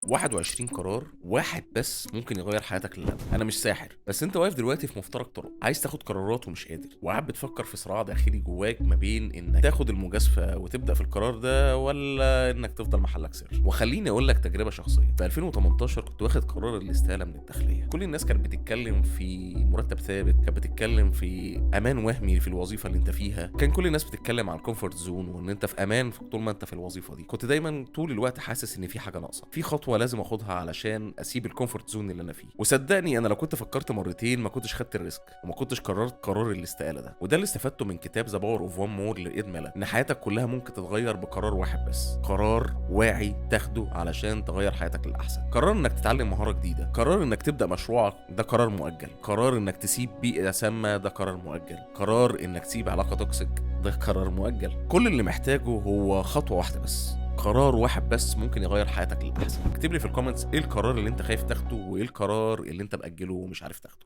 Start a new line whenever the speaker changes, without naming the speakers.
21 قرار واحد بس ممكن يغير حياتك للأبد. انا مش ساحر، بس انت واقف دلوقتي في مفترق طرق، عايز تاخد قرارات ومش قادر، وقاعد بتفكر في صراع داخلي جواك ما بين انك تاخد المجازفة وتبدا في القرار ده ولا انك تفضل محلك سر. وخليني اقول لك تجربه شخصية. في 2018 كنت واخد قرار الاستقالة من الداخليه. كل الناس كانت بتتكلم في مرتب ثابت، كانت بتتكلم في امان وهمي في الوظيفة اللي انت فيها، كان كل الناس بتتكلم على ال comfort zone وان انت في امان طول ما انت في الوظيفة دي. كنت دايما طول الوقت حاسس ان في حاجة ناقصه، في خطوة لازم اخدها علشان اسيب ال comfort zone اللي انا فيه. وصدقني انا لو كنت فكرت مرتين ما كنتش خدت ال risk وما كنتش قررت قرار الاستقالة ده. وده اللي استفدته من كتاب The Power of One More ل Ed Mylett، ان حياتك كلها ممكن تتغير بقرار واحد بس، قرار واعي تاخده علشان تغير حياتك للاحسن. قرار انك تتعلم مهارة جديده، قرار انك تبدا مشروعك، ده قرار مؤجل. قرار انك تسيب بيئة سامه، ده قرار مؤجل. قرار انك تسيب علاقة toxic، ده قرار مؤجل. كل اللي محتاجه هو خطوة واحدة بس، قرار واحد بس ممكن يغير حياتك للاحسن. اكتب لي في ال comments ايه القرار اللي انت خايف تاخده وايه القرار اللي انت مأجله ومش عارف تاخده.